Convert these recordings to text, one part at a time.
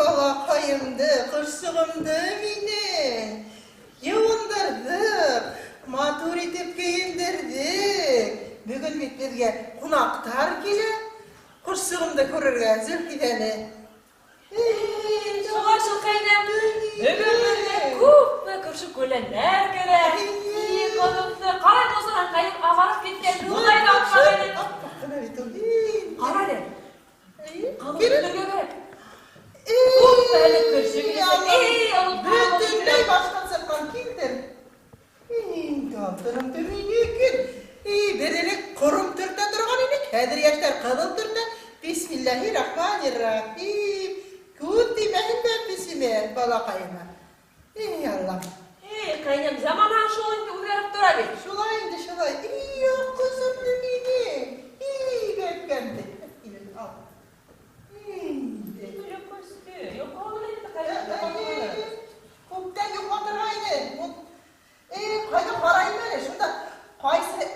Балаҡайымды, ҡошсоғомдо минең. Йыуындырҙыҡ, матур итеп кейендерҙек. Бөгөн бит беҙгә ҡунаҡтар килә. Ҡошсоғомдо күрергә, Зөлхиҙәне. Шулай шул, ҡәйнәм. Бөгөн беҙгә күпме күрше-күләндәр килә. И, ҡыҙымды, ҡарай булсанан ҡайын ағарып киткән, шулай ҙа аппаҡ ине. Аппаҡ ҡына бит ул. Ҡара әле, ҡалын Килен. көтөргә кәрәк. Күпме әле күрше киләсәк. Эй, онотҡан. Бөтөнләй баштан сыҡҡан килдер. Алтыным минеке. И, беҙ элек ҡором төртә торған инек, хәҙер йәштәр ҡыҙыл төртә. Бисмиллахи рахмани рахим. Күҙ теймәһен дә бисеме, балаҡайыма. Эй, Аллам. Эй, ҡәйнәм, замана шул инде үҙгәреп тора бит. Шулай инде, шулай. И, ҡыҙым минең. И, бәпкәмде. Килен, ал. Инде. Йоҡлаған инде, ҡәйнәм, йоҡлаған. Күптән йоҡлатырға ине. Ҡайҙа ҡарайым әле, шунда ҡайсы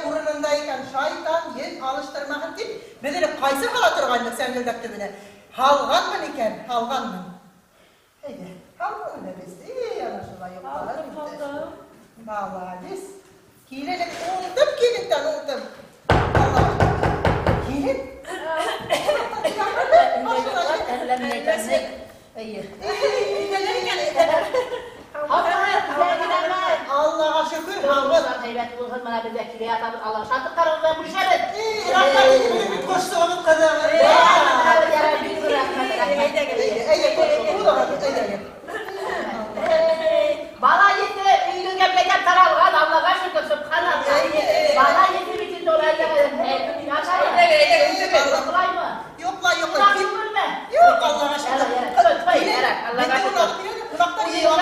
урынында икән, шайтан ен алыштырмаһын тип, беҙ элек ҡайсы һала торғайныҡ сәңгелдәк төбөнә. Һалғанмын икән, һалғанмын. Әйҙә, һалғанмын беҙ. Эй, ана шулай йоҡлар Һалдым, инде. һалдым. Молодец. Киленем, уңдым килендән, уңдым. Аллаға шөкөр. Килен. Эйе. Аллаға шөкөр, һаубыҙ. Һәйбәт булһын, бына беҙҙә килә ятабыҙ, Алла шатлыҡтарыбыҙҙы бүлешәбеҙ. Эй, рәхмәт инде, беҙҙең бит ҡошсоғобоҙ ҡыҙығы. Әйҙә, ҡуҙығыҙ, әйҙә. Бала ете өйгә белән таралған, Аллаға шөкөр, субханалла. Бала ете бит инде ул әллә Йоҡлаймы? Йоҡлай, йоҡлай. Ҡунаҡ түгелме? Юҡ, Аллаға шөкөр. Аллаға Беҙҙе шөкөр. ҡунаҡ килә, ҡунаҡтар йыйыла.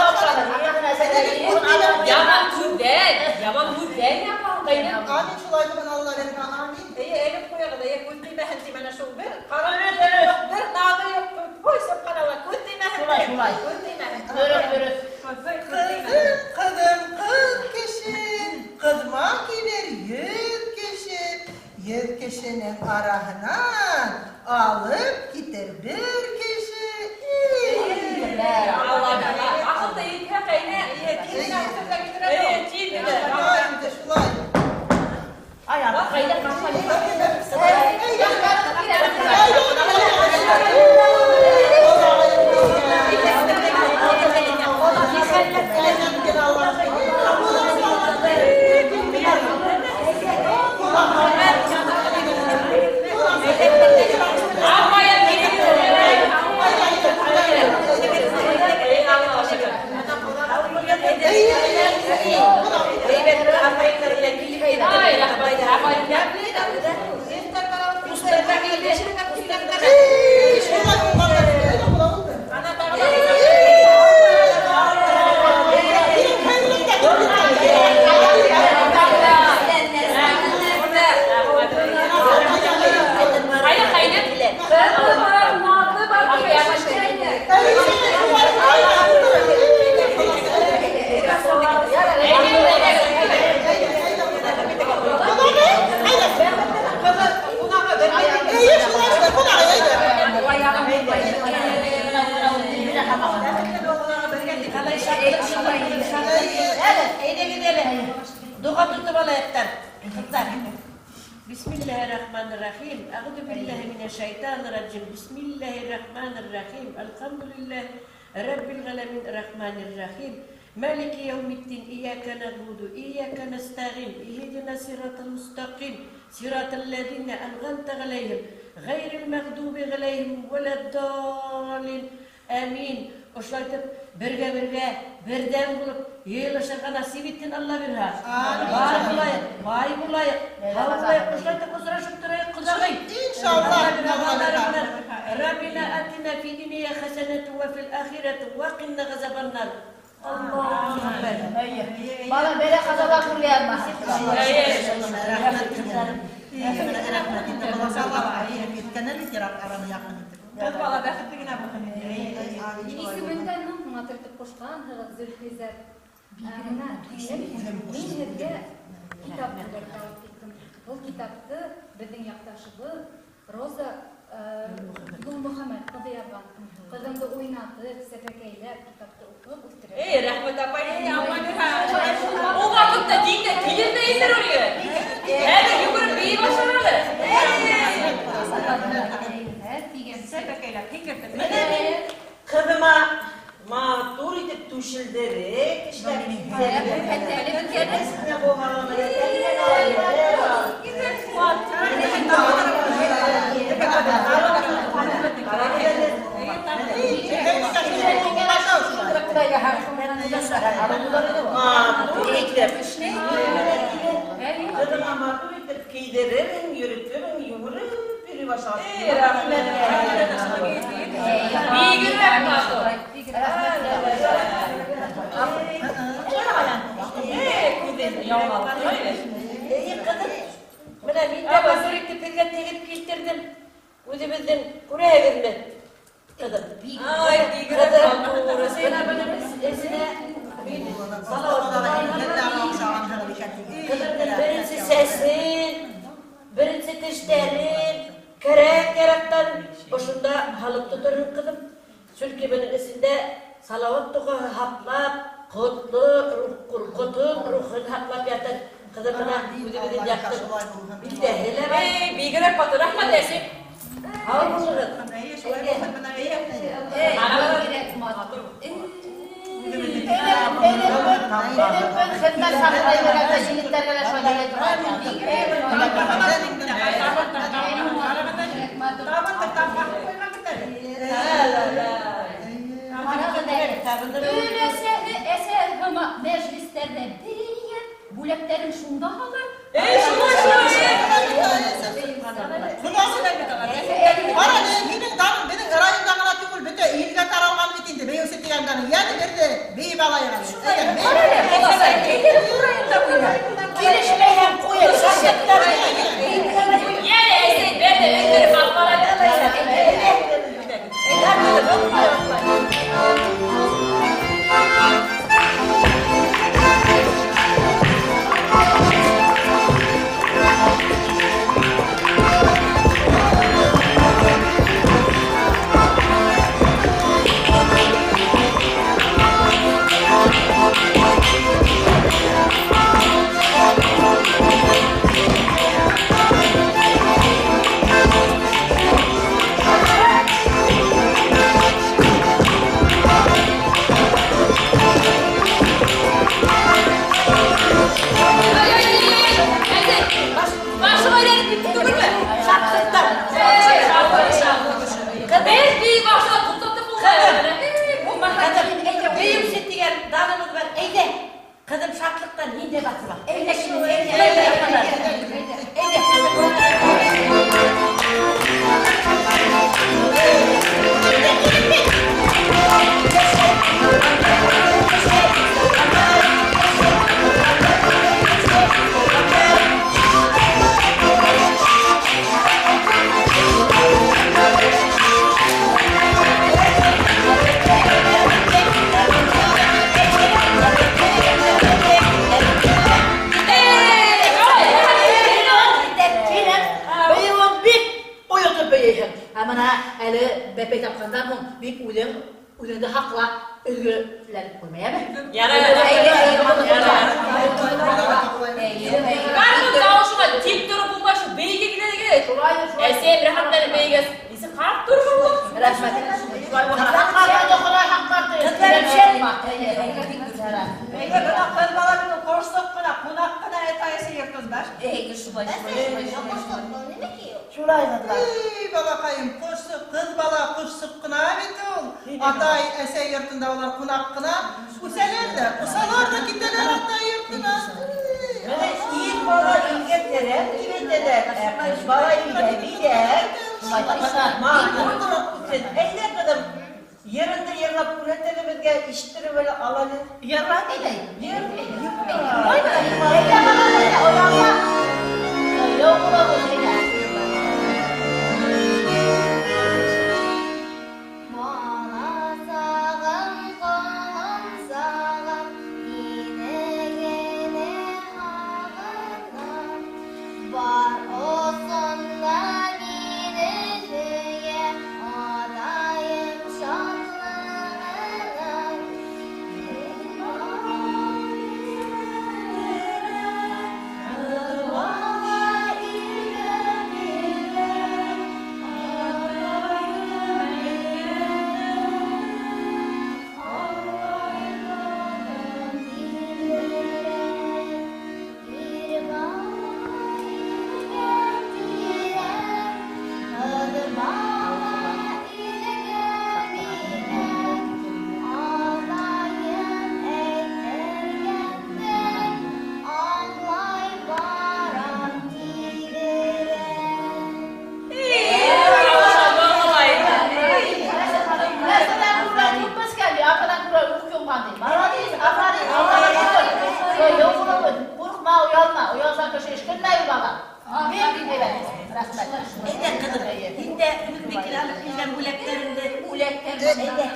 Яман күҙҙән, яман күҙҙән яҡлаһын, ҡәйнәм. Амин, шулай булһын, Алла бирһә, амин. Эйе, элеп ҡуйығыҙ, эйе, күҙ теймәһен ти, менә шул бер ҡараны юҡ, бер наҙы юҡ. Ой, субханалла, күҙ теймәһен. Шулай, шулай. Күҙ теймәһен. Дөрөҫ, дөрөҫ. Күҙ Ҡыҙым, теймәһен. ҡыҙым, ҡыҙ кеше, ҡыҙма килер 100 кеше, 100 кешенең араһынан алып китер бер кеше. Эй. Алла бирһә, аҡыл да етһә, ҡәйнә. Эйе, тиҙ генә үҫеп китер әле. Эйе, тиҙ генә. Шулай инде, шулай. Ай, Ҡәйнә, ҡасма. Апайым килеп. Эй, Аллаға шөкөр. Ай, рәхмәт, апайым. Ана тағы Ҡайҙа, ҡәйнә? Ҡыҙы бар, наҙы бар, ҡәйнә. Доға тотоп алайыҡтар. Ҡыҙҙар. Бисмиллахир-рахманир-рахим. Әғүҙу биллаһи минәш-шайтанир-раджим. Бисмиллахир-рахманир-рахим. Әлхәмдүлилләһи раббил ғәләмин рахманир-рахим. Малики яумиддин. Ияка нәғбуду, ияка нәстәғин. Иһдина сиратал мустақим. Сиратал ләзина әнғәмтә ғәләйһим. Ғәйрил мәғдуби ғәләйһим вәләд-даллин. Амин. Ошолай итеп бергә-бергә берҙәм булып йыйылышырға насип итһен Алла бирһә. Амин. Бар булайыҡ, бай булайыҡ, һау булайыҡ, ошолай итеп осрашып торайыҡ, ҡоҙағый. Иншалла. Раббина атина фи дунья хәсәнәтен вә фил ахирәти вә ҡина ғазабаннар. Аллаһу акбар. Бала бәлә ҡазала күргә яҙмаһын. Рәхмәт, ҡыҙҙарым. Рәхмәт инде, киткәннәр бит ерак араны яҡын итеп. Ҡыҙ бала бәхетле генә булһын. Исемен дә ныҡ матур итеп ҡушҡанһығыҙ, Зөлхизә. Бына, һеңлем, мин һеҙгә китап бүләк алып киттем. Был китапты беҙҙең яҡташыбыҙ Роза Юлмөхәмәт ҡыҙы яҙған. Ҡыҙыңды уйнатып, сәпәкәйләп, китапты уҡып үҫтерә. Эй, рәхмәт апай, ул ваҡытта тиң дә килен дә етер үлгә. Әле йүгереп бейей башлар әле. Сәпәкәйләп, һикертеп. Менә мин ҡыҙыма матур итеп түшелдерек эшләп. Матур итеп. Ҡыҙыма матур итеп кейҙерерһең, йөрөтөрһөң, йүгереп йөрөй башлар. Эй, рәхмәт. Бигерәк матур. Эй, күҙен яулап. Эй, ҡыҙым, менә мин дә матур итеп һеҙгә тегеп килтерҙем. Үҙебеҙҙең күрәһегеҙме, ҡыҙым? Ай, бигерәк матур. Бына бының эсенә мин ҡыҙымдың беренсе сәсен, беренсе тештәрен, кәрәк-яраҡтан ошонда һалып тоторһоң, ҡыҙым. Сөнки бының эсендә салауат доғаһы һаҡлап, ҡотло ҡотон рухын һаҡлап ятыр. Ҡыҙым, бына үҙебеҙҙең яҡтың билдәһе лә бар. Эй, бигерәк матур. Рәхмәт, әсәй. Һау булығыҙ. Хеҙмәт хаҡына йөрөгәндә егеттәргә лә шулай әйтә торған. Өләсәһе, әсәһе һымаҡ мәжлестәрҙә бейеп, бүләктәрен шунда һалыр. Эй, шулай, шулай. Ҡара, һинең даның беҙҙең районда ғына түгел, бөтә илгә таралған бит инде, бейеүсе тигән даның. Йәне берҙе бейеп алайыҡ әле. Килешмәйһәң ҡуйыр, шашыптар. Йәне, әсәй, бәрҙе өлгөрөп алып бара. Башым әйләнеп китте түгелме? Шатлыҡтан. Беҙ бейей башлап туҡтатып булмай. Ҡыҙым, бейеүсе тигән даныбыҙ бар. Әйҙә, ҡыҙым, шатлыҡтан һин дә баҫып ал. Әйҙә, әйҙә, әйҙә. Бейеүең бик ойотоп бейейһең. Ә бына әле бәпәй тапҡандан һуң бик үҙең үҙеңде һаҡла, өлгөләнеп ҡуйма, йәме? Ярай, Барыбер тауышыңа тик тороп булмай, шул бейегә килә килә. Шулай, шулай. Әсәй рәхәтләнеп бейегәс, нисек ҡарап торор ул? Рәхмәт. Хоҙай һаҡлар. Ҡыҙҙарым шәп. Бына ҡыҙ бала бит ул ҡошсоҡ ҡына, ҡунаҡ ҡына әтәйсе йортонда. Эй, шулай, шулай. Шулай ҡыҙҙар. Эй, балаҡайым, ҡошсоҡ, ҡыҙ бала ҡошсоҡ ҡына бит ул. Атай, әсәй йортонда улар ҡунаҡ ҡына. Үҫәләр ҙә, осалар ҙа китәләр атай йортона. Менә ир бала илгә терәк тип әйтәләр, ә ҡыҙ бала илгә биҙәк. Матур тороп үҫһен. Әйҙә, ҡыҙым, йырыңды йырлап күрһәт әле беҙгә, ишеттереп әле ал әле. Йырла әйҙә. Йыр, Әйҙә, балам, әйҙә, оялма. Юҡ була был, әйҙә. Бала сағым, ҡолон сағым, һине генә һағынам. Бар осонда мине һөйә, атайым Бүләктәреңде. Бүләктәр.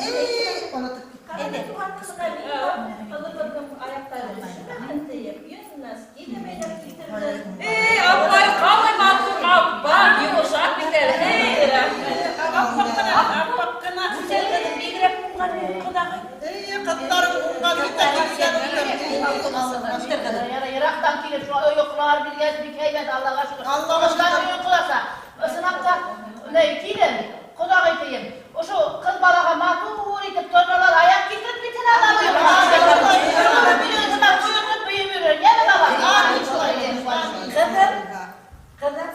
Эй, онотоп киттем. Туған кызына мин ылыбыҙҙың аяҡтары өшөмәһен тиеп, йөн носки ҙә бәйләп килтерҙе. Эй, апай, ҡалай матур, аппаҡ, йомшаҡ бит әле. Эй, рәхмәт. Аппаҡ ҡына, аппаҡ ҡына. Гүзәл ҡыҙым, бигерәк уңған минең ҡоҙағый. Эй, ҡыҙҙарың уңған бит ә килгән. Йыраҡтан килеп, шул ойоҡлар биргәс, бик һәйбәт, Аллаға шөкөр. Аллаға шөкөр. Ойоҡласа, ысынлап та, ни, килен, ҡоҙағый тием. Ошо ҡыҙ балаға матур итеп торналар аяҡ килтереп китһен Алла бойорһа. Ҡыҙым, ҡыҙым,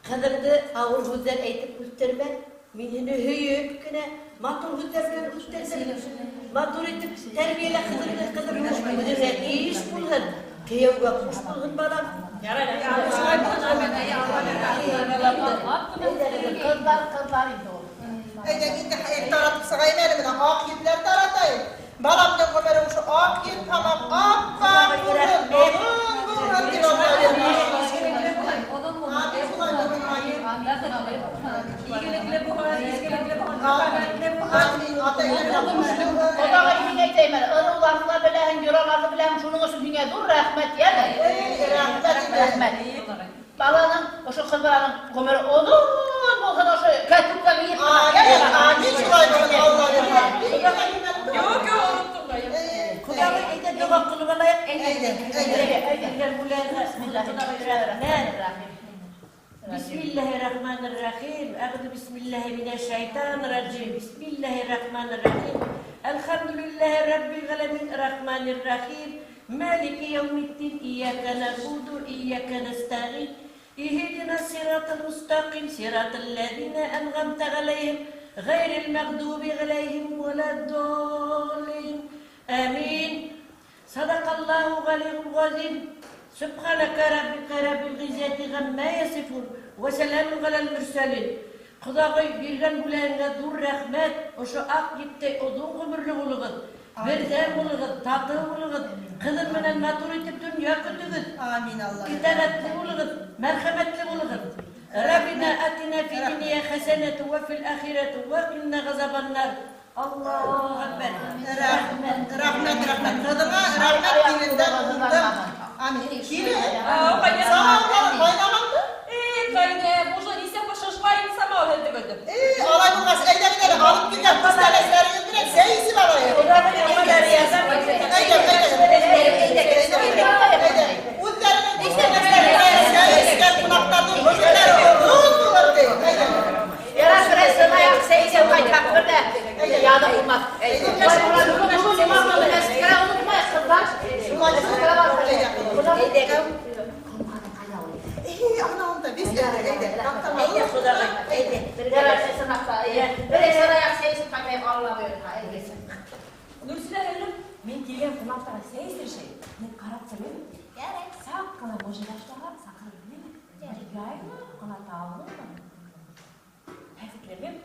ҡыҙымды ауыр һүҙҙәр әйтеп үҫтермә. Мин һине һөйөп кенә матур һүҙҙәр менән үҫтерҙем. Матур итеп тәрбиәлә ҡыҙыңды, ҡыҙым. Үҙеңә иш булһын, кейәүгә ҡуш булһын, балам. Ҡыҙҙар, ҡыҙҙар инде ул. Әйҙә, инде таратып сығайым әле, бына аҡ епләр таратайым. Баламдың ғүмере ошо аҡ еп һымаҡ аппаҡ булһын, оҙон булһын тип Алла бирһен. Оҙон булһын. Амин, шулай булһын, амин. Игелекле булһын, изгелекле булһын, мәрхәмәтле булһын. Амин, атай-әнәгә ҡуш булһын. Ҡоҙағый, мин әйтәйем әле, ырыуларҙы ла беләһең, йораларҙы беләһең, шуның өсөн һиңә ҙур рәхмәт, йәме? Эй, рәхмәт инде. Рәхмәт. Баланың, ошо ҡыҙ баланың ғүмере оҙон булһын, ошо кәтүккә мейеп Амин, амин, шулай булһын, Алла бирһен. Юҡ, юҡ, оноттом да. Ҡоҙағый, әйҙә доға ҡылып алайыҡ. Әйҙә, әйҙә. Биргән бүләгеңә рәхмәт. Бисмиллаһир-рахманир-рахим. Әғүҙү бисмиллаһи минәш-шайтанир-раджим. Бисмиллаһир-рахманир-рахим. Әлхәмдүлиллаһи раббил ғәләмин рахманир-рахим. Малики яумиддин. Ияка нәғбуду, ияка нәстәғин. Иһдинас сиратал мустақим, сиратал ләзина әнғамта ғәләйһим, ғәйрил мәғдуби ғәләйһим вәләд-даллин. Амин. Садақаллаһу ғәлиул ғазим. Субханака раббика раббил ғиззәти ғамма ясифун вә сәламун ғәләл мөрсәлин. Ҡоҙағый, биргән бүләгеңә ҙур рәхмәт. Ошо аҡ ептәй оҙон ғүмерле булығыҙ, берҙәм булығыҙ, татыу булығыҙ, ҡыҙым менән матур итеп донъя көтөгөҙ. Амин, Алла. Итәғәтле булығыҙ, мәрхәмәтле булығыҙ. Раббина атина фид донъя хәсәнәтен вә фил ахирәти вә қина ғазабаннар. Аллаһу акбар. Рәхмәт, рәхмәт, рәхмәт. Ҡыҙыңа рәхмәт, килендән уңдым. Амин. Килен, самауыр ҡайнағанмы? Эй, ҡәйнәм, уже нисә шашмай самауыр һеҙҙе көтөп. Эй, алай булғас, әйҙәгеҙ әле, алып килгән күстәнәстәрегеҙ менән сәй эсеп алайыҡ. Әйҙә, әйҙә. Әйҙә. Үҙҙәренең күстәнәстәре менән сәй эскән ҡунаҡтарҙың ғүмерҙәре оҙон булыр, ти. Әйҙә. Ярар, берәр сынаяҡ сәй эсеп ҡайтһаҡ, бер ҙә яны булмаҫ. Онотмайыҡ, ҡыҙҙар. Шулай Әйҙә. Эй, ана унда беҙ әйҙә, таптама. Әйҙә, ҡоҙағый, әйҙә. Ярар, берәр сынаяҡ сәй эсеп ҡайтайыҡ, Алла бойорһа. Нурсилә һеңлем, мин килгән ҡунаҡтарға сәй эсершәй. Мин ҡарап торайым. Ярай. Саҡ ҡына мыжый башлаған, саҡырып инәйем. Яйлап ҡына табылмы? Нәҙекләнеп,